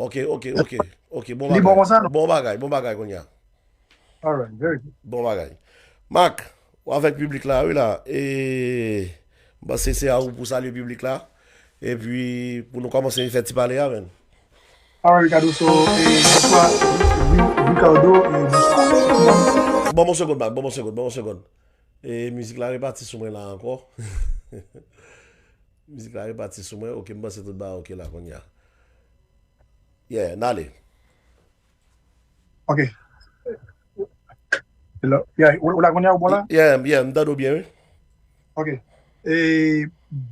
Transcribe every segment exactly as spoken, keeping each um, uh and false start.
Ok, ok, ok, ok. Bon bagay. Li bon konsa, non? Bon bagay, bon bagay kounye a. Alright, very good. Bon bagay. Marc, ou avèk piblik la, wi la. E, m panse se a ou pou salye piblik la. Epi, pou nou kòmanse fè ti pale a, menn. Alright, Ricardo, so, e, bonswa, Ri-, Ricardo, e, bonswa. Ban m yon segonn, Marc, ban m yon segonn, ban m yon segonn. E, mizik la repati sou mwen la ankò. Mizik la repati sou mwen. Ok, m panse tout bagay ok la kounye a. Yeah, n ale. Ok. Hello. Yeah, ou, ou la kounye a, ou bon la? Yeah, yeah, m tande w byen, wi. Ok. E,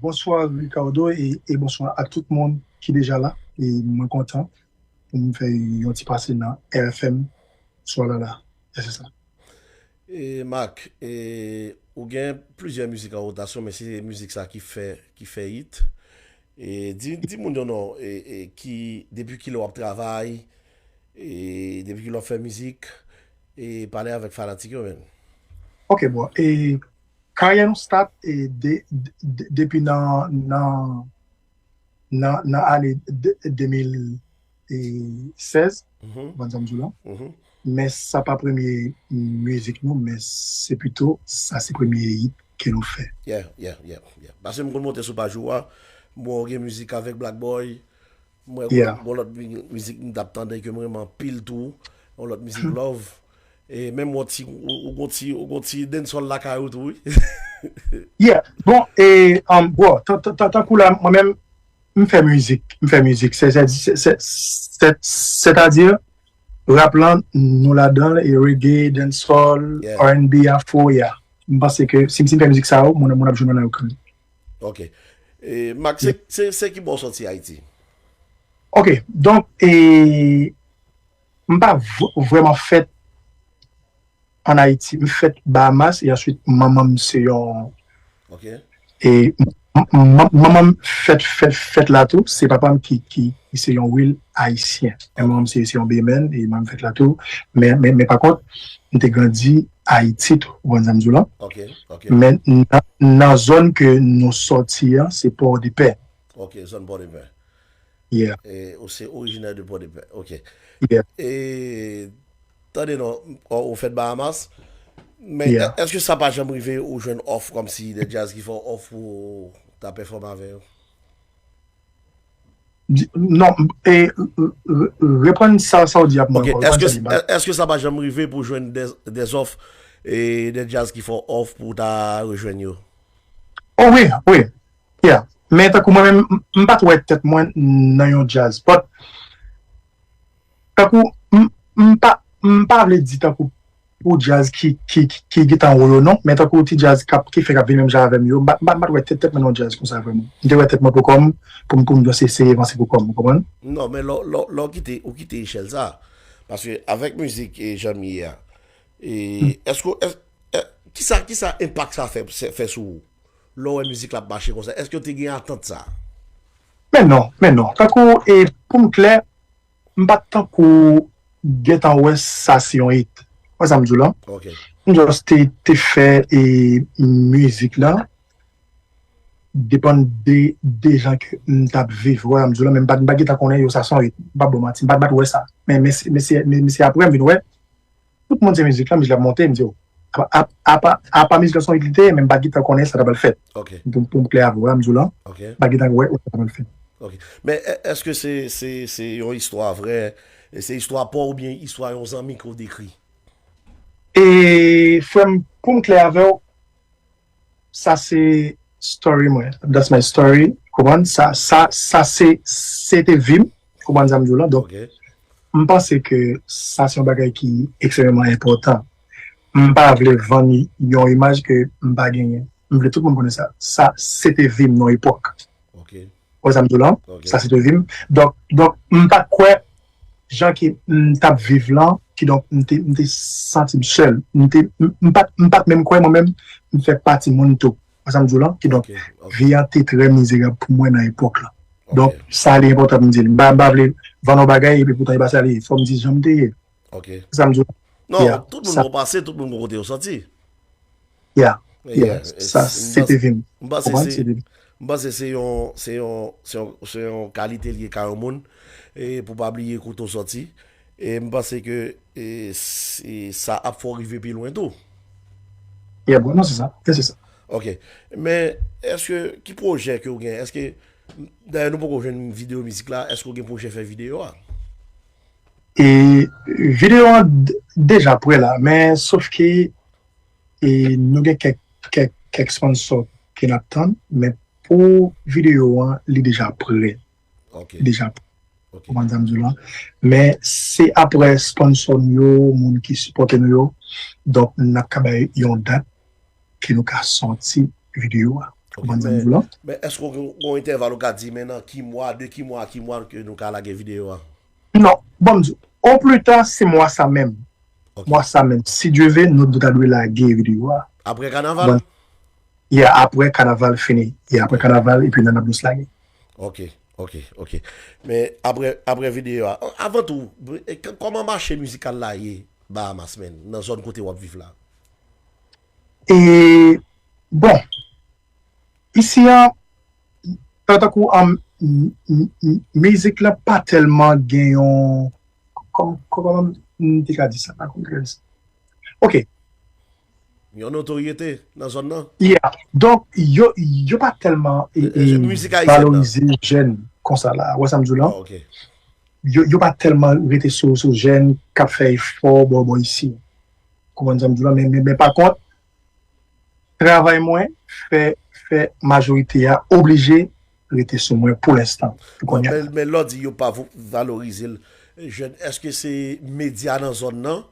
bonswa, Ricardo, e, e bonswa a tout moun ki deja la. E mwen kontan pou m fè yon ti pase nan R F M swa la la. E se sa. E, Marc, e, ou gen plizyè mizik an wotasyon, men se mizik sa ki fè, ki fè hit. E, di, di moun yo non, e, e, ki, depi kilè w ap travay, e, depi kilè w ap fè mizik, e, pale avèk fanatik yo, menn. Ok, bon. E, karyè nou start, e, de, de, de, depi nan, nan, nan, nan ane de, de mil sèz, Mhm. Bann zanmi la. Mhm. Men sa pa premye mizik nou, men se pito, sa se premye hit ke nou fè. Yeah, yeah, yeah, yeah. Paske m konn monte sou paj ou a, m wè w gen mizik avèk Black Boy, m wè Yeah. gon, gon lòt mi-, mizik m t ap tande ke m renmen anpil tou, yon lòt mizik Love. E menm w ti, ou, ou gon ti, ou gon ti dancehall lakay ou tou, wi. Yeah. Bon, e, um, bro, tan, tan, tan, tankou la, mwen menm, m fè mizik, m fè mizik. Se, se, se, se, se, sètadi, rap lan, nou ladan l, e reggae, dancehall, Yeah. R and B, afro, yeah. M panse ke si, si m fè mizik sa yo, moun, moun ap jwenn mwen nan yo kanmenm. Ok. E, Marc, se, Yeah. se, se ki bò w sòti Ayiti? Ok, donk, e, m pa v-, vrèman fèt an Ayiti. M fèt Bahamas, e answit, manman m se yon Ok. E m-, m-, m-, manman m fèt, fèt, fèt la tou. Se papa m ki, ki, ki se yon real ayisyen. Men manman m se, se yon Bay Man, e manman m fèt la tou. Men, men, men pa kont, m te grandi Ayiti tou, ou konprann sa m di w la. Ok, ok. Men nan, nan zòn ke nou sòti an, se Pòdepè. Ok, zòn Pòdepè. Yeah. E, ou se orijinè de Pòdepè. Ok. Yeah. E, tande non, ou, ou fèt Bahamas. Men Yeah. è-, èske sa pa janm rive ou jwenn òf kòmsi de djaz ki fè w òf pou ta pèfòme avè yo? Di, non, e, re-, re-, reprann sa, sa w di ap mwen Ok, ankò, reprann èske, sa w di m. è-, èske sa pa janm rive pou jwenn de, de òf e de djaz ki fè w òf pou ta rejwenn yo? Oh wi, wi. Yeah. Men tankou mwen menm, m, m pa t wè tèt mwen nan yon djaz. But, tankou, m, m pa, m pa vle di tankou pou djaz ki, ki, ki, ki gentan wo yo non, men tankou ti djaz k ap, ki fèk ap vin menm jan avè m yo, m pa, m pa, m pa t wè tèt, tèt mwen nan yon djaz konsa vrèman. M te wè tèt mwen pou kò m, pou m, pou m just eseye vanse pou kò m, ou konprann? Non, men lè, lè, lè w kite, ou kite echèl sa. Paske avèk mizik e jan m ye a, e, èske, èske, è, kisa, kisa enpak sa fè, fè sou ou? Lè w wè mizik la ap mache konsa, èske w te gen atant sa? Men non, men non. Tankou, e, pou m klè, m pa t tankou gentan wè sa se yon hit. Wè sa m di w la? Ok. M just te, te fè, e, mizik la, depann de, de jan ke m t ap viv. Wè sa m di w la, men m pa, m pa gentan konnen yo sa se yon hit. M pa ba w manti, m pa t, m pa t wè sa. Men, men, se- men, se- men, men se apre m vin wè, tout moun se mizik la, mizik la ap monte, m di, oh, apa, apa, apa, apa mizik la se yon hit li te ye, men m pa t gentan konnen sa t ap al fèt. Ok. Pou, pou m klè avè w, wè sa m di w la. Ok. M pa t gentan wè, wè sa t ap al fèt. Ok. Men è-, èske se, se, se yon istwa vrè, e se istwa pa w oubyen istwa yon zanmi ke w dekri? E frè m, pou m klè avè w, sa se story mwen. That's my story. Konprann? Sa, sa, sa se, se te vi m. Konprann sa m di w la? Donk, Ok. m panse ke sa se yon bagay ki ekstrèmeman enpòtan. M pa vle vann yon imaj ke m pa genyen. M vle tout moun konnen sa. Sa se te vi m nan epòk. Ok. Wè sa m di w la? Ok. Sa se te vi m. Donk, donk, m pa t kwè jan ke m t ap viv lan, kidonk m te, m te santi m sèl. M te, m, m pa t, m pa t menm kwè mwen menm, m fè pati moun tou. Wè sa m di w la? Kidonk, Ok, ok. vi an te trè mizerab pou mwen nan epòk la. Ok. Donk, sa li enpòtan pou m di l. M pa, m pa vle vann yon bagay, epi poutan e pa sa li ye. Fò m di jan m te ye. Ok. Wè sa m di w la? Non, Yeah, tout moun sa gon pase, tout moun gon kote yo sòti. Yeah, Yeah, yeah, e sa, s- m se panse, te vi m. m panse Konprann? se, Se te vi m. M panse se yon, se yon, se yon, se yon kalite l ye ka yon moun, e pou pa bliye kote w sòti. E m panse ke e, s- e sa ap fè w rive pi lwen tou. Yeah, bro, non, se sa. Se sa. Ok. Men, èske, ki pwojè ke w gen? Èske, dayè nou poko jwenn videyo mizik la, èske w gen pwojè fè videyo a? E videyo an d- deja prè la, men sof ke e, nou gen kèk, kèk, kèk sponsor ke n ap tann, men pou videyo an, li deja prè. Ok. Deja prè. Ok. Kòman di w la? Men se aprè sponsor nou yo, moun ki sipòte nou yo, donk n ap ka bay yon dat ke nou ka sòti videyo a. Ok, Kòman di men, w la? Men èske w gen yon entèval ou ka di men nan ki mwa, de ki mwa a ki mwa ke nou ka lage videyo a? Non, bon, m di, o pli ta, se mwa sa menm. Ok. Mwa sa menm. Si Dye ve, nou ta dwe lage videyo a. Apre kanaval? Bon, yeah, aprè kanaval fini. Yeah, aprè kanaval, epi nan ap jis lage. Ok, ok, ok. Men apre, apre videyo a, avan tou, e, k- kòman mache mizikal la ye Bahamas, men, nan zòn kote w ap viv la? E, bon, isi a, tankou an, m- m- m- mizik la pa tèlman gen yon, kòm, kòman m te ka di sa, pa kòman m te ka di sa. Ok, Yon notoryete nan zòn nan? Yeah. Donk, yo, yo pa tèlman e, E, e, e, mizik ayisyen nan? Valorize jèn konsa la. Ou wè sa m di w la? Ah, ok. Yo, yo pa tèlman rete sou, sou jèn k ap fè efò bò, bò isi. Konprann sa m di w la? Men, men, men pa kont, travay mwen fè, fè majorite a oblije rete sou mwen pou lenstan. Pou kounye a. Men, men lè w di yo pa vo- valorize l, jèn, èske se medya nan zòn nan?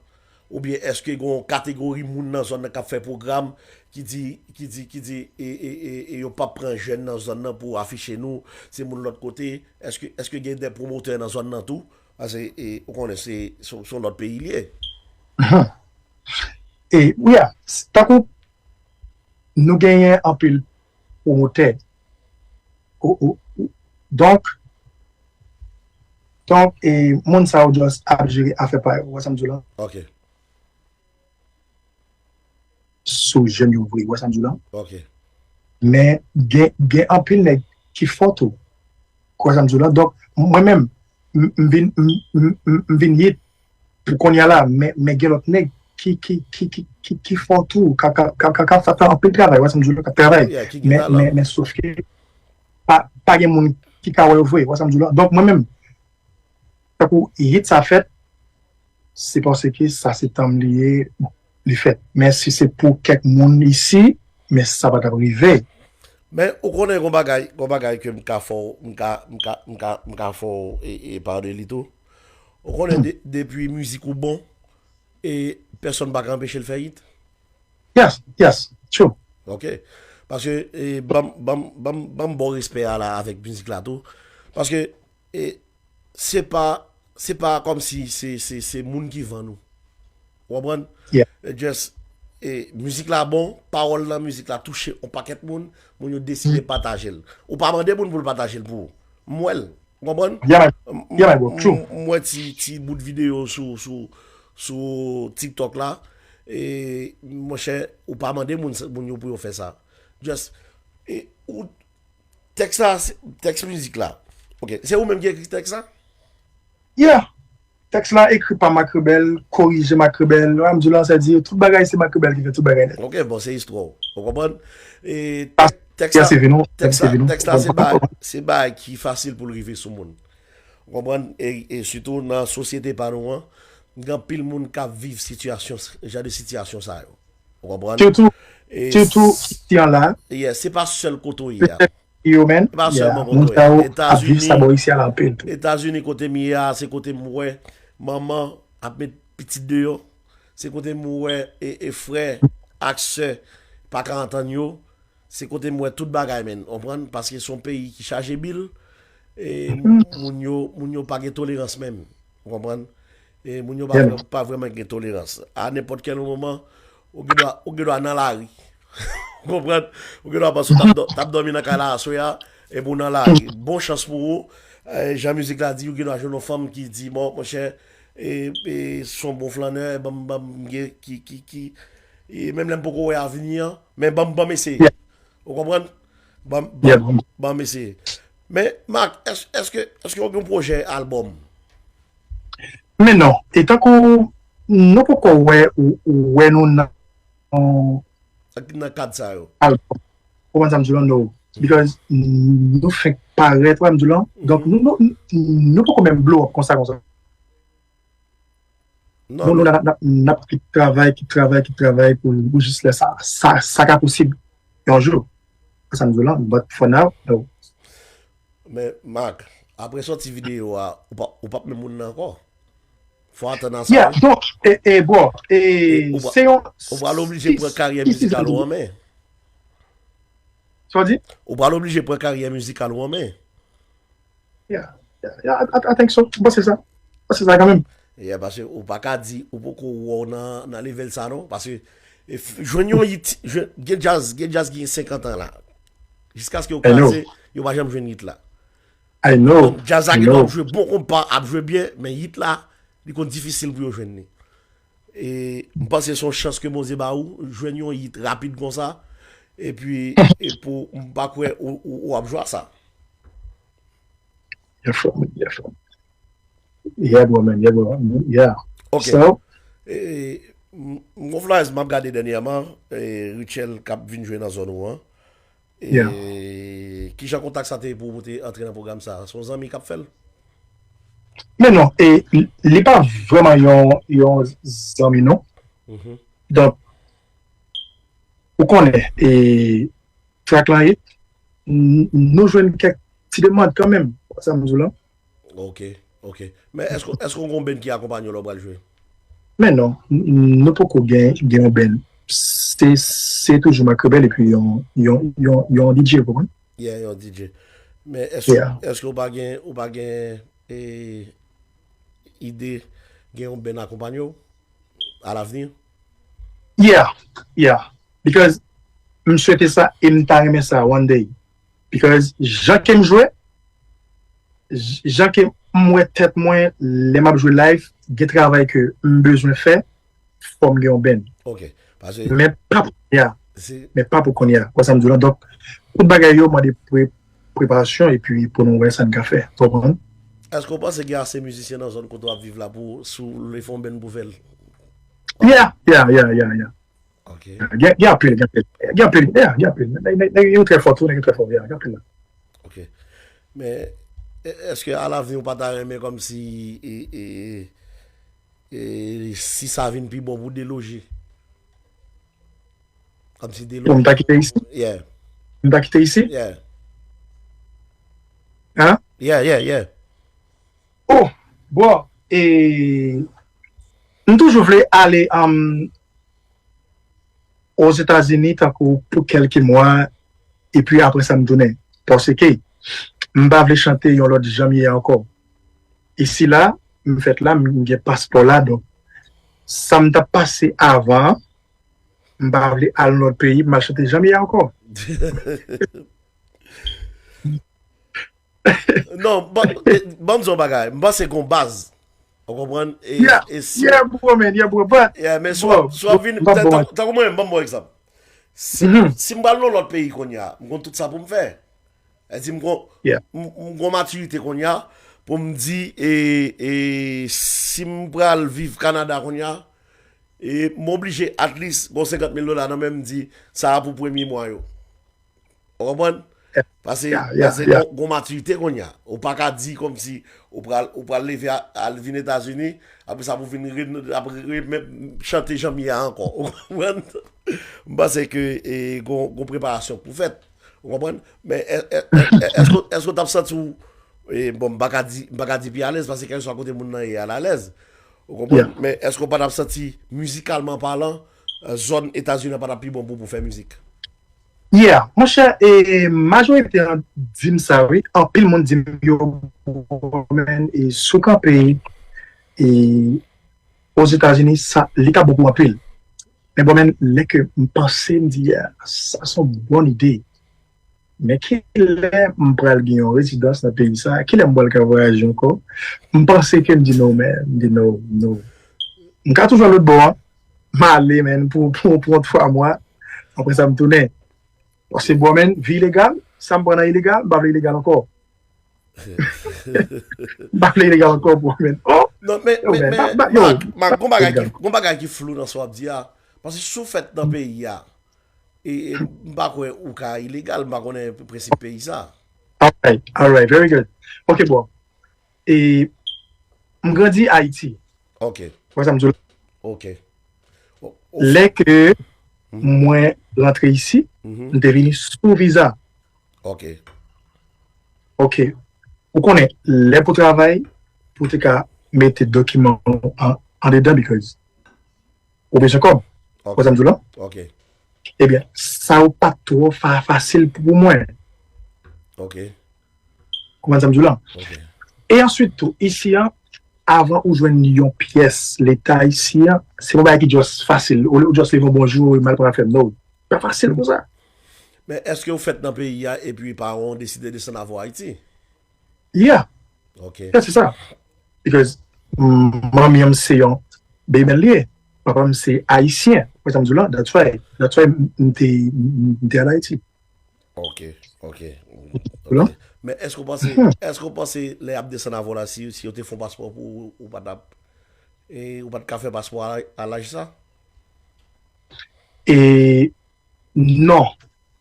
Oubyen èske gen yon kategori moun nan zòn nan k ap fè pwogram ki di, ki di, ki di, e, e, e, e yo p ap pran jèn nan zòn nan pou afiche nou, se moun lòt kote? Èske, èske gen de pwomotè nan zòn nan tou? Paske, e, ou konnen, se, se, se yon lòt peyi li ye. E, yeah, s- tankou nou genyen anpil pwomotè. O, o, o, donk, donk, e, moun sa yo just ap jere afè pa yo. Ou wè sa m di w la? Ok, Sou jèn yo vre, ou wè sa m di w la? ok. Men gen, gen anpil nèg ki fò tou. Ou wè sa m di w la? Donk, mwen menm, m m vin, m, m, m, m vin hit pou kounye a la, men, men gen lòt nèg ki, ki, ki, ki, ki, ki fò tou, ka, ka, ka, ka, ka fè anpil travay, ou wè sa m di w la, k ap travay. Yeah, ki gen Men, talan. Men, men sof ke pa, pa gen moun ki ka wè yo vre, ou wè sa m di w la? Donk, mwen menm, tankou hit sa fèt, se paske sa se tan m li ye, bon, li fèt. Men si se pou kèk moun isi, men sa pa t ap rive. Men ou konnen yon bagay, yon bagay ke m ka fè w, m ka, m ka, m ka, m ka fè w e, e pale de li tou. Ou konnen de- depi mizik ou bon, e pèsonn pa ka anpeche l fè hit. Yes, yes, true. Ok. Paske, e, ban m- ban m- ban m- ban m ba w respè a la avèk mizik la tou. Paske, e, se pa, se pa kòmsi se, se, se moun ki vann ou. Ou konprann? Yeah. E just, e, mizik la bon, pawòl nan mizik la touche yon pakèt moun, moun yo deside pataje l. Ou pa mande moun pou l pataje l pou ou. M wè l. Ou konprann? Yeah, my, yeah, my bro, true. M wè ti, ti bout videyo sou, sou, sou TikTok la. E, monchè, ou pa mande moun, moun yo pou yo fè sa. Just, e, ou, tèks la, se- tèks mizik la. Ok, se ou menm ki ekri tèks la? Yeah. Tèks la ekri pa Marc Rebel, korije Marc Rebel. Ou wè sa m di w la, sa di, tout bagay se Marc Rebel ki fè tout bagay nèt. Ok, bon, se istwa w. Ou konprann? E, Pas- tèks la, Yase Vino, tèks la, Yase Vino. Tèks la se bagay, se bagay ki fasil pou l rive sou moun. Ou konprann? E, e sitou nan sosyete pa nou an, gen anpil moun k ap viv sitiyasyon, jan de sitiyasyon sa yo. Ou konprann? Sitou, E sitou s- isi an la, Yeah, se pa sèl kote w ye a. yo, man. Se pa sèlman Moun kote sa w yo ye. ap viv sa Etazini, bò isi a la anpil tou. Etazini kote m ye a, se kote m wè manman ap met pitit deyò. Se kote m wè e, e frè ak sè pa ka antann yo. Se kote m wè tout bagay, men, ou konprann? Paske se yon peyi ki chaje bil. E moun yo, moun yo pa gen tolerans menm. Ou konprann? E moun yo pa, vrè- pa vrèman gen tolerans. A nenpòt kèl moman, ou gen dwa, ou gen dwa nan lari. Ou konprann? Ou gen dwa panse w t ap dò- t ap dòmi nan kay la aswè a, epi w nan lari. Bon chans pou ou. E, jan mizik la di, ou gen dwa jwenn yon fanm ki di, bon, monchè, e, e, se yon bon flannè, ban m, ban m gen, ki, ki, ki, e, menm lè m poko wè avni an, men ban m, ban m eseye. Ou konprann? Ban, ban, ban m eseye. Men, Marc, èske, èske w gen yon pwojè albòm? Men non. E tankou nou poko wè, ou, ou wè nou nan, nan kad sa yo. Albòm. Ou konprann sa m di w lan, no. Because nou fenk parèt, wè m di w lan. Donk, nou, nou, nou poko menm blow up konsa, konsa. Non, nou, nou, n ap, n ap, n ap kit travay, kit travay, kit travay pou, pou jis lè sa, sa, sa ka posib yon jou. Sa m di w lan, but for now, no. Men, Marc, apre sòti videyo a, ou pa, ou p ap menm moun nan ankò. Fò atann a sa, yeah, wi. Donk, e, e, bro, e, e ou pa, se yon, ou pral oblije pran karyè mizikal ou an men. Sa w di? Ou pral oblije pran karyè mizikal ou an men. Yeah, yeah, yeah, I, I, I think so. M panse sa. M panse sa kanmenm. Yeah, paske ou pa ka di, ou poko wè w nan, nan level sa non. Paske, e, f-, jwenn yon hit, jwenn, gen djaz, gen djaz ki gen senkant an la. Jiskaske yo kraze, yo pa janm jwenn hit la. I know. Donk, djaz la gentan ap jwe bon konpa, ap jwe byen, men hit la, li konn difisil pou yo jwenn li. E m panse se yon chans ke Bondye ba ou, jwenn yon hit rapid konsa, epi, e pou, m pa kwè ou, ou, ou ap jwe a sa. Yeah, fò, yeah, fò. Yeah, bro, man, yeah, bro, yeah. Ok. So, e, m, m gon flyers m ap gade dènyèman, e, Rutshelle k ap vin jwe nan zòn ou an. Yeah. E kijan kontak sa te ye pou ou te antre nan pwogram sa? Se yon zanmi k ap fè l? Men non, e, li, li pa vrèman yon, yon zanmi, non. Mhm. Donk, ou konnen, e, track lan ye, n-, nou jwenn kèk ti demann kanmenm, sa m di w lan. Ok, ok. Men èske, èske w gon band ki akonpanye w lè w pral jwe? Men non, n-, n-, nou poko gen, gen yon band. Se, se toujou Marc Rebelle epi yon, yon, yon, yon D J, ou konprann? Yeah, yon D J. Men èske, yeah, èske w pa gen, ou pa gen, e, ide gen yon band akonpanye w? Alavni? Yeah, yeah. Because m swete sa e m ta renmen sa one day. Because jan ke m jwe, j-, jan ke m wè tèt mwen lè m ap jwe live, gen travay ke m bezwen fè, fò m gen yon band. Ok. Paske men pa pou kounye a. Men pa pou kounye a. Wè sa m di w lan? Donk, tout bagay yo mande pre-, preparasyon epi pou nou wè sa n ka fè. Ou konprann? Èske w panse gen ase mizisyen nan zòn kote w ap viv la pou, si w vle fè yon band pou fè l? Yeah, yeah, yeah, yeah, yeah. Ok. Gen, gen anpil, gen anpil. Gen anpil, yeah, gen anpil. Nèg, nèg, nèg yo trè fò tou, nèg yo trè fò, yeah, gen anpil la. Ok. Men, e, èske alavni w pa ta renmen kòmsi, e, e, e, si sa vin pi bon pou deloje? Kòmsi deloje. Pou m ta kite isi? Yeah. M ta kite isi? Yeah. Hein? Yeah, yeah, yeah. Oh, bro, e, m toujou vle ale, um, Ozetazini tankou pou kèlke mwa, epi apre sa m tounen. Paske m pa vle chante yon lòt jan m ye a ankò. Isi la, m fèt la, m gen paspò la, donk sa m t ap pase avan an, m pa vle al nan lòt peyi, m al chante jan m ye a ankò. Non, ban, e, ban m di w yon bagay. M panse gon baz. Ou konprann? E, yeah, e si, yeah, bro, man, yeah, bro, but, yeah, men si w ap, si w ap vin, tankou mwen, ban m bon egzanp. Si, si m pral nan lòt peyi kounye a, m konn tout sa pou m fè. Sa di m gon, yeah, m, m gon matirite kounye a pou m di, e, e, si m pral viv Kanada kounye a, e, m oblije at least gon senkant mil dola nan men m, di, sa a pou premye mwa yo. Ou konprann? Paske, yeah, yeah, paske yeah, gon, gon matirite kounye a. Ou pa ka di kòmsi ou pral, ou pral leve a, al vin Etazini, apre sa pou vin re-, ap re-, re-, chante jan m ye a ankò. Ou konprann? M panse ke, e, gon, gon preparasyon k pou fèt. Ou konprann? Men è-, è-, è-, è-, èske, èske w t ap santi w, e, bon, m pa ka di, m pa ka di pi alèz, paske kèlkeswa kote moun nan ye a, l alèz. Ou konprann? Yeah. Men èske w pa t ap santi, mizikalman palan, e, zòn Etazini an pa t ap pi bon pou, pou fè mizik? Yeah, monchè, e, majorite an di m sa, wi. Anpil moun di m, yo, bro, man, e, si w kanpe, e, Ozetazini, sa, li ka bon pou anpil. Men, bro, man, lè ke m panse, m di, yeah, sa se yon bòn ide. Men kilè m pral gen yon rezidans nan peyi sa? Kilè m pral ka vwayaje ankò? M panse ke m di, no, man, m di, no, no. M ka toujou al lòt bò a. M ale, man, pou, pou, pou yon twa mwa. Apre sa, m tounen. Paske, bro, man, vi ilegal, sa m pran nan ilegal, m pa vle ilegal ankò. M pa vle ilegal ankò pou mwen. Oh, non, men, yo, men, men, men, ba, ba, yo, Marc, Marc, gon bagay ki, gon bagay ki flou nan sa w ap di a. Paske si w fèt nan peyi a, e, e, m pa kwè ou ka ilegal, m pa konnen prensip peyi sa. Alright, alright, very good. Ok, bon. E m grandi Ayiti. Ok. Wè sa m di w la? Ok. O- o- Lè ke mwen rantre isi, m te vini sou viza. Ok. Ok. Ou konnen, lè pou travay, pou te ka mete dokiman ou an, andedan, because ou bezwen kòb. Ok. Wè sa m di w la? Ok. Ebyen, sa yo pa t twò fa, fasil pou mwen. Ok. Konprann sa m di w la? Ok. E answit tou, isi an, avan ou jwenn yon pyès leta isi an, se yon bagay ki just fasil. Olye ou just leve yon bonjou, ou mal pran afè m, no. Pa fasil konsa. Men èske ou fèt nan peyi a epi paran w deside desann avè w Ayiti? Yeah. Ok. Yeah, se sa. Because, mm, manmi an se yon Beymen li ye. Papa m se Ayisyen. Wè sa m di w la? That's why. That's why m, m te, m, m te al Ayiti. Ok, ok. Ou la? Ok. Men èske w panse, èske w panse lè y ap desann avè w la, si, si yo te fè yon paspò pou ou, ou pa t ap, e, ou pa t ka fè paspò a, a laj sa? E non.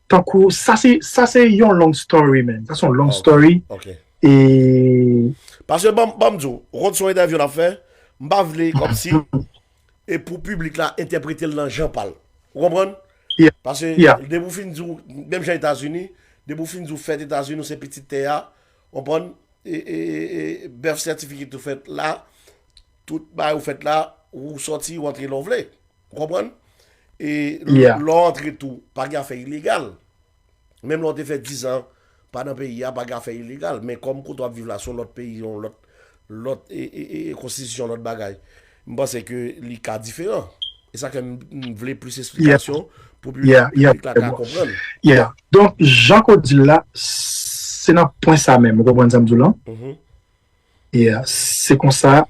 Tankou, sa se, sa se yon long story, man. Sa se yon long story. Ok. E paske ban m, ban m di w, ou konn se yon entèvyou n ap fè, m pa vle kòmsi e pou piblik la entèprete l nan jan pa l. Ou konprann? Yeah. Paske depi w fin di w, menm jan Etazini, depi w fin di w fèt Etazini, ou se pitit tè a, ou konprann? E, e, e, e birth certificate ou fèt la, tout bagay ou fèt la, ou sòti, ou antre lè w vle. Ou konprann? E lè w antre tou, pa gen afè ilegal. Menm lè w te fè dizan pa nan peyi a, pa gen afè ilegal. Men kòm kote w ap viv la, se yon lòt peyi, yon lòt, lòt e, e, e, e konstitisyon, lòt bagay. M panse ke li ka diferan. E sa fè m, m vle plis esplikasyon pou piblik, piblik la ka konprann. Yeah. Donk, jan ke w di l la, se nan pwen sa menm, ou konprann sa m di w lan? Yeah, se konsa,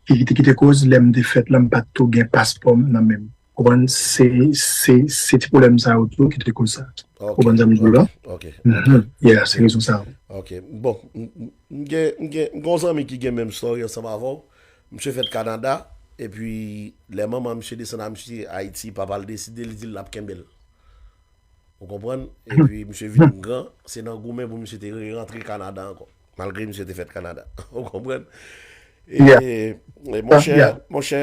ki, ki te, ki te koz lè m te fèt la, m pa t tou gen paspò m nan men m. Konprann? Se, se, se ti pwoblèm sa yo tou ki te koz sa. Ou konprann sa m di w la? Ok, ok. Yeah, se rezon sa yo. Ok. Bon, m, m, m gen, m gen, m gen yon zanmi ki gen menm story ansanm avè w. Misye fèt Kanada, epi lè manman misye desann a misye Ayiti, papa l deside, li di l ap kenbe l. Ou konprann? Epi misye vin gran, se nan goumen pou misye te re-, rantre Kanada ankò. Malgre misye te fèt Kanada. Ou konprann? E, e monchè, monchè,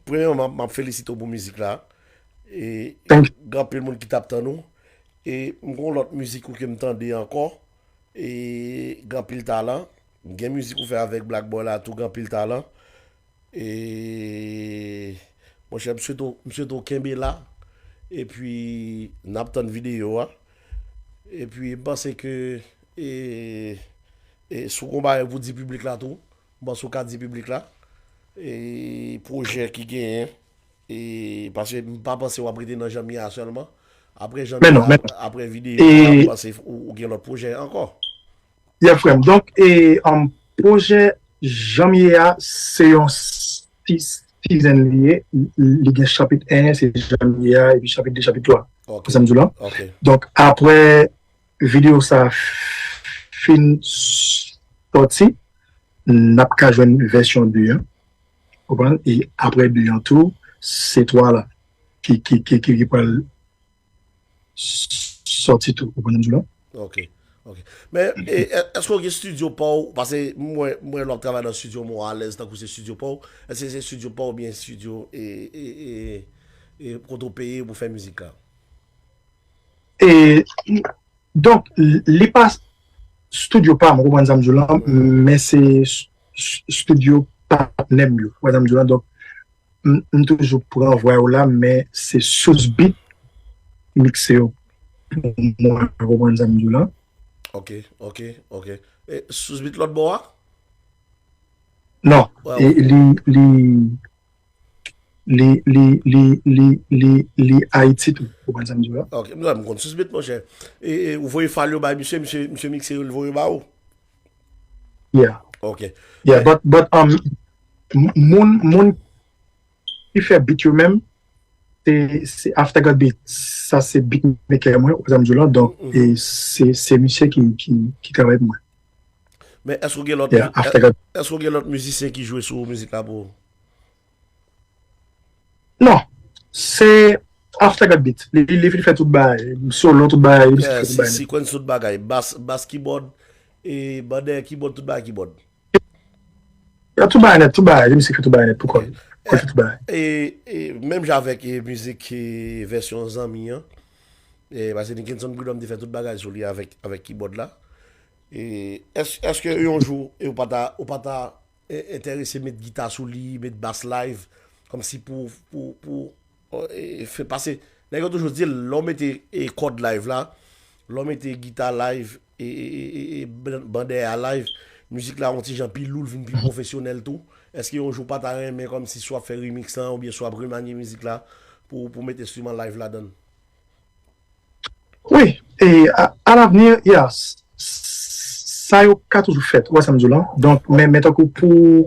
premyèman, m ap felisite w pou mizik la. E gen anpil moun ki t ap tann ou. E m gon lòt mizik ou ke m tande ankò. E gen anpil talan. Gen mizik ou fè avèk Black Boy la tou, gen anpil talan. E monchè, m swete w, m swete w kenbe la. Epi n ap tann videyo a. Epi m panse ke, e, e si w gon bagay pou di piblik la tou, m panse w ka di piblik la. E pwojè ki genyen. E paske m pa panse w ap rete nan Janm ye a sèlman. Apre Janm ye a, apre videyo a, m panse ou, ou gen lòt pwojè ankò. Yeah, frè m. Donk, e, um, pwojè Janm ye a, se yon si-, season li ye. Li gen chapit en, se Janm ye a, epi chapit de, chapit twa. Ok. Ou sa m di w la? Ok. Donk, apre videyo sa fin sòti, n ap ka jwenn vèsyon de an. Ou konprann? E apre de an tou, se twa la ki, ki, ki, ki, ki pral sòti tou. Ou konprann sa m di w la? Ok, ok. Men, e, e, èske w gen estidyo pa w? Paske m wè, m wè lè w ap travay nan estidyo, m wè w alèz tankou se estidyo pa w. Èske se estidyo pa w oubyen estidyo, e, e, e, e kote w peye pou fè mizik la? E, donk, li pa estidyo pa m, ou konprann sa m di w la, men se s-, s-, estidyo patnè m yo, ou konprann sa m di w la. Donk, m, m toujou pran vwa yo la, men se Sous Beat mikse yo pou mwen, ou konprann sa m di w la. Ok, ok, ok. E Sous Beat lòt bò a? Non, e li, li, li, li, li, li, li, li Ayiti tou, ou konprann sa m di w la. Ok, m, m konn Sous Beat, monchè. E, e ou voye fayl yo bay misye, misye, misye mikse yo, l voye yo ba ou? Yeah. Ok. Yeah, but, but, um, m-, moun, moun ki fè beat yo menm, se, se After God Beat. Sa se beatmaker mwen, ou sa m di w la. Donk, e se, se misye ki, ki, ki travay pou mwen. Men èske w gen lòt Yeah, After God. Èske w gen lòt mizisyen ki jwe sou mizik la pou ou? Non, se After God Beat. Li, li, li fè tout bagay. Solo, tout bagay, li Yeah, fè tout si bagay. Sequence tout bagay, bas, bas keyboard, e bandè keyboard, tout bagay keyboard. Ya tout bagay nèt, tout bagay. Li misye fè tout bagay nèt pou kò l. Kò l fè tout bagay. E, e menm jan avèk e, mizik e, vèsyon zanmi an, e, paske Nickenson Prud'homme te fè tout bagay sou li avèk, avèk keyboard la. E, èske, èske yon jou e, ou pa ta, ou pa ta e, enterese met gita sou li, met bas live, kòmsi pou, pou, pou e, fè pase. Nèg yo toujou di l, lè w mete e, kòd live la, lè w mete gita live, e, e, e, e, e, ban- bandè a live, mizik la yon ti jan pi lou, l vin pi pwofesyonèl tou. Èske yon jou w pa ta renmen kòmsi si w ap fè remix lan, oubyen si w ap remanye mizik la, pou, pou mete enstriman live ladan l? Wi, e a, a l'avenir, ya, s- s- sa yo ka toujou fèt, ou wè sa m di w la. Donk, men, men tankou pou,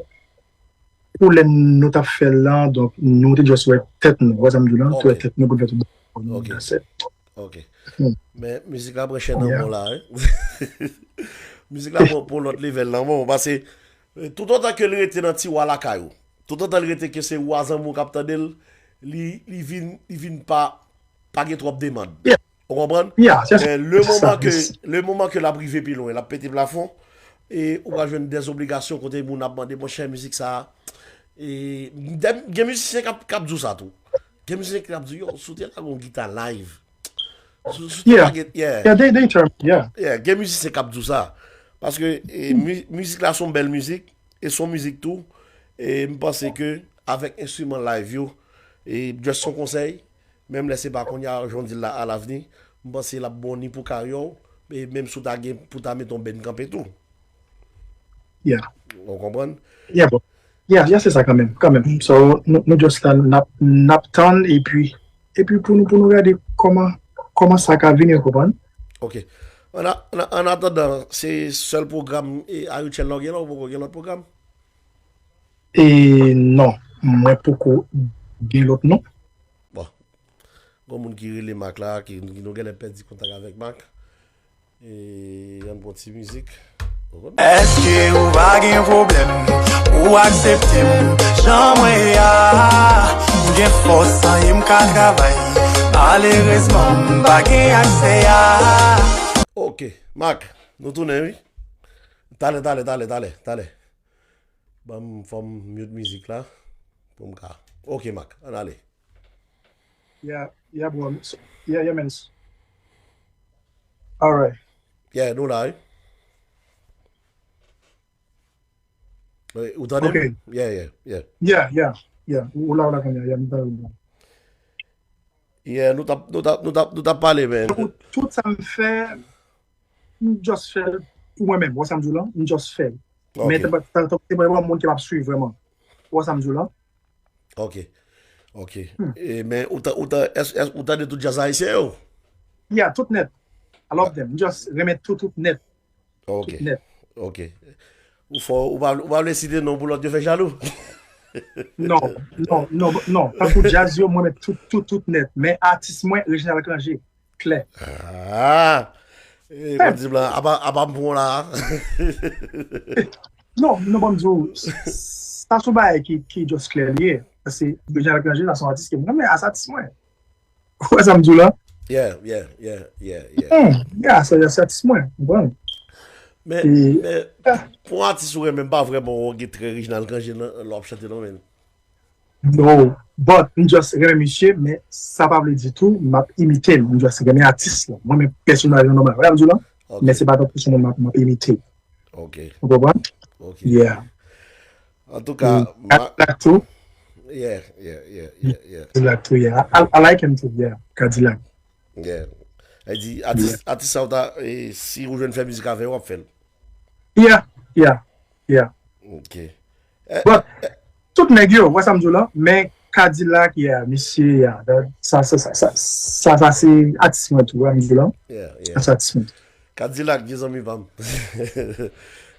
pou lè nou t ap fè l lan, donk, nou te just wè tèt nou, ou wè sa m di w la, te wè Ok, tèt nou pou fè tout ok, bagay. ok. Hmm. Men mizik la pran chè nan Yeah. bon la, wi. Mizik la pran pou lòt level nan bon, paske e, tout otan ke l rete nan tiwa lakay ou, tout otan l rete ke se ou a zanmi w k ap tande l, li, li vin, li vin pa, pa gen twòp demann. Yeah. Ou konprann? Yeah, se sa. Men le Se sa. moman ke, Yes. le moman ke l ap rive pi lwen, l ap pete plafon, e ou pral jwenn dèzobligasyon kote moun ap mande, monchè, mizik sa a. E, gen gen mizisyen k ap, k ap di w sa tou. Gen mizisyen k ap di w, yo, si w te lage yon gita live. Si, si w te Yeah. lage, yeah. Yeah, they, they term, yeah. Yeah, gen mizisyen k ap di w sa. Paske e, mi- mizik la se yon bèl mizik, e se yon mizik tou. E m panse ke avèk enstriman live yo, e just yon konsèy, menm lè se pa kounye a, jan w di l la, a l'avenir, m panse l ap bon ni pou karyè w, e menm si w ta gen pou ta mete yon band kanpe tou. Yeah. Ou konprann? Yeah, bro. Yeah, yeah, se sa kanmenm, kanmenm. So, nou, nou just la, n ap, n ap tann, epi, epi pou nou, pou nou gade kòman, kòman sa ka vini, ou konprann? Ok. An, a- an, an atandan, se sèl pwogram e, Ayoutchèl la w gen la, ou poko gen lòt pwogram? E non, mwen poko gen lòt non. Bon. Gon moun ki rele Mak la, ki, ki nou genlè pèdi kontak avèk Mak. E ann pran ti mizik. Ou konn? Èske ou pa gen pwoblèm pou w aksepte m jan mwen ye a? M gen fòs, anyen m ka travay. Malerezman, m pa gen aksè a. Ok, Mak, nou tounen, wi. Talè, talè, talè, talè, talè. Ban m, fò m mute mizik la. Pou m ka. Ok, Mak, ann ale. Yeah, yeah, bro. So, yeah, yeah, man. Alright. Yeah, nou la, wi. Wi, ou tande m? Ok. Yeah, yeah, yeah. Yeah, yeah, yeah. Ou la, ou la kounye a, yeah, m tande w. Yeah, nou t ap, nou t ap, nou t ap, nou t ap pale, man. Tout, tout sa m fè, m just fè l pou mwen menm. Ou wè sa m di w la? M just fè l. Men Ok, te pa, te, te, te pa yon moun ki m ap swiv vrèman. Ou wè sa m di w la? ok, ok. Hmm. E, men ou ta, ou ta, èske, èske ou tande tout djaz ayisyen yo? Yeah, tout nèt. I love them. M just renmen tout, tout nèt. Ok, Tout nèt. ok. Ou fò, ou pa, ou pa vle site non pou lòt yo fè jalou? Non, non, non, non. Tankou djaz yo, mwen met tout, tout, tout nèt. Men atis mwen, Reginald Cangé. Klè. Ah! E, pa di m la, apa, apa m pran la. Non, non, ban m di w, sa se yon bagay ki, ki just klè li ye. Paske Reginald Cangé, sa se yon atis ke mwen renmen, a se atis mwen. Ou wè sa m di w la? Yeah, yeah, yeah, yeah, yeah. Hmm, yeah, sa, sa se atis mwen, ou konprann? Men, E, men, ah, pou yon atis ou renmen, m pa vrèman wè w gen trè Reginald Cangé nan, lè w ap chante non, men. No, but m just renmen misye, men sa pa vle di tou m ap imite l. M just renmen atis la. Mwen menm pèsonaj lan nòmal. Wè sa m di w la? Ok, Men se pa tankou se yon moun m ap, m ap imite. ok, Ou konprann? ok. Yeah. Antouka, Black too. Yeah, yeah, yeah, yeah, yeah. Black too, yeah. I, I, I like him too, yeah. Cadillac. Yeah. Li di, atis, atis sa ou ta, e, si ou jwenn fè mizik avè yo, w ap fè l. Yeah, yeah, yeah. Ok. But, tout nèg yo, wè sa m di w la, men Cadillac, yeah, misye, yeah. Sa, sa, sa, sa, sa, sa se atis mwen tou, wè m di w la. Yeah, Sa yeah. se atis mwen. Cadillac, vye zanmi pa m.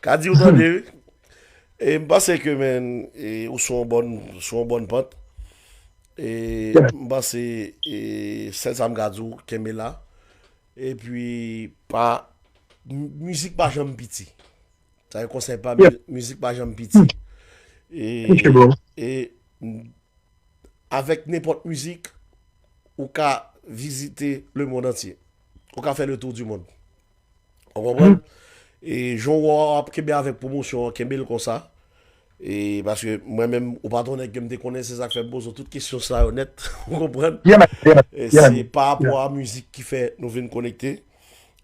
Kadi ou tande, wi. E m panse ke, men, e, ou sou yon bòn, sou yon bòn pant. E m panse, e sèl sa m ka di w, kenbe la. Epi pa, m- mizik pa janm piti. Sa e konsèy pa m, mizik pa janm piti. E, e avèk nenpòt mizik, ou ka vizite lemonn antye. Ou ka fè le tour du monde. Ou konprann? E jan w ap kenbe avèk pwomosyon an, kenbe l konsa. E paske mwen menm, ou pa t yon nèg ke m te konnen, se sa k fè m poze w tout kesyon sa yo nèt. Ou konprann? E se pa rapò a mizik ki fè nou vin konekte.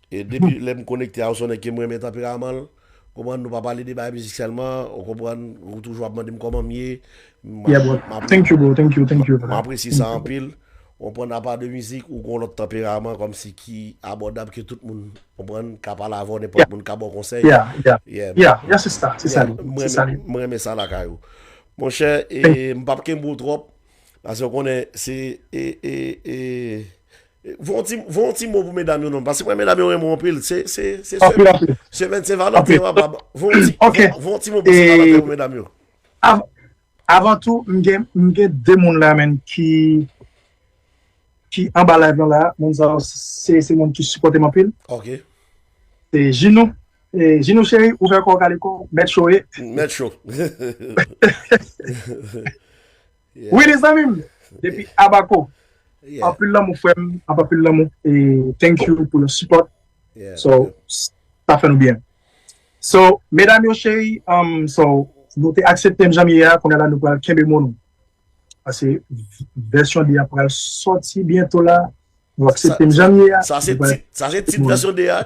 E depi lè m konekte a, ou se yon nèg ke m renmen tanperaman l. Konprann, nou pa pale de bagay mizik sèlman, ou konprann, ou toujou ap mande m kòman m ye. M apresye sa anpil. Ou konprann, apa de mizik, ou gen yon lòt tanperaman kòmsi ki abòdab ke tout moun, ou konprann, ka pale avè w, nenpòt moun ka ba w konsèy. Yeah, yeah, yeah, yeah, se sa, se sa li, se sa li. M renmen sa lakay ou. Monchè, e m p ap kenbe w twòp, paske w konnen se, e, e, e, Voye yon ti, voye yon ti mo pou medam yo non. Paske mwen medam yo renmen w anpil. Se, se, se semèn Sen Valanten an, papa. Voye yon ti, voye, voye yon ti mo pou Sen Valanten pou medam yo. Av- Avan tou, m gen, m gen de moun la menm ki, ki anba live lan la. Moun sa yo, se, se moun ki sipòte m anpil. Ok. Se Jinou. E, Jinou cheri, ouvè kò w, kale kò w, mèt cho ye. Mèt cho. Wi, li zanmi m. Depi Abako. Anpil lanmou, frè m. Anpil lanmou. E thank you pou yon sipòt. So, sa fè nou byen. So, medam yo cheri, um, so, nou te aksepte m jan m ye a, kounye a la nou pral kenbe mo nou. Paske vèsyon de a pral sòti byento la. Nou aksepte m jan m ye a. Sa se tit, sa se tit vèsyon de a.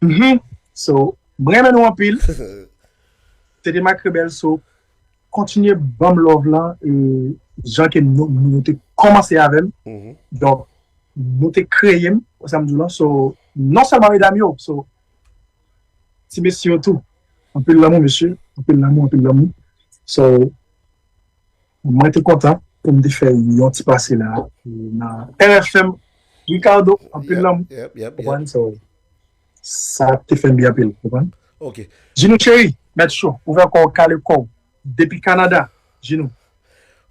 Mhm. So, m renmen nou anpil. Se te Mak Rebèl, so, kontinye ban m love lan, e jan ke nou, nou te kòmanse avè m. Donk, nou te kreye m, wè sa m di w lan. So, non sèlman medam yo, so, ti mesye yo tou. Anpil lanmou, mesye. Anpil lanmou, anpil lanmou. So, mwen te kontan pou m te fè yon ti pase la, nan R F M. Ricardo, anpil lanmou. Konprann? So, sa te fè m byen anpil, konprann? Ok. Jinou cheri, mèt cho, ouvè kò w, kale kò w. Depi Kanada, Jinou.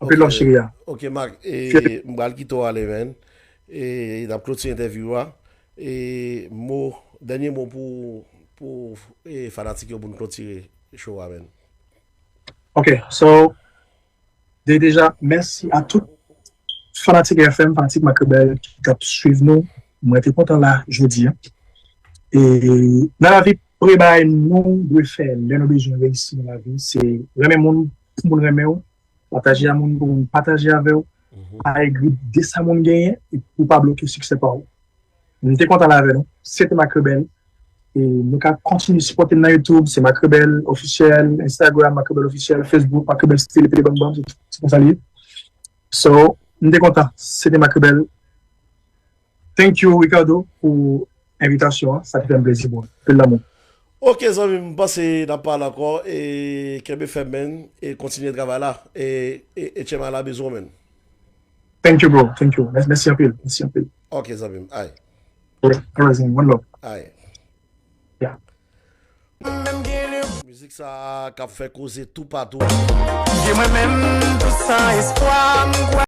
Anpil love cheri a. Ok, Mak, e, m pral kite w ale, man. E, n ap klotire entèvyou a. E, mo, dènye mo pou, pou, e, fanatik yo pou n klotire show a, man. Ok, so, de, deja, mèsi a tout fanatik R F M, fanatik Mak Rebèl ki t ap swiv nou. Mwen te kontan la jodi a. E nan lavi, premye bagay nou dwe fè lè nou bezwen reyisi nan lavi, se renmen moun pou moun renmen w, pataje a moun pou moun pataje avè w, pa egri de sa moun genyen, e pou pa bloke siksè pa w. M te kontan la avè nou. Se te Mak Rebèl. E nou ka kontinye sipòte m nan YouTube, se Mak Rebèl Ofisyèl, Instagram, Mak Rebèl Ofisyèl, Facebook, Mak Rebèl Style, pete banm banm, se, se konsa li ye. So, m te kontan. Se te Mak Rebèl. Thank you, Ricardo, pou envitasyon an. Sa te fè m plezi pou mwen. Anpil lanmou. Ok, zanmi, m panse n ap pale ankò. E kenbe fèm, man. E kontinye travay la. E, e, e Chema la bezwen w, man. Thank you, bro. Thank you. Mèsi, mèsi anpil. Mèsi anpil. Ok, zanmi m. Ay. Alright, zanmi m. One love. Ay. Yeah. Mizik sa k ap fè koze toupatou. Ye mwen menm tou san espwa, m kwè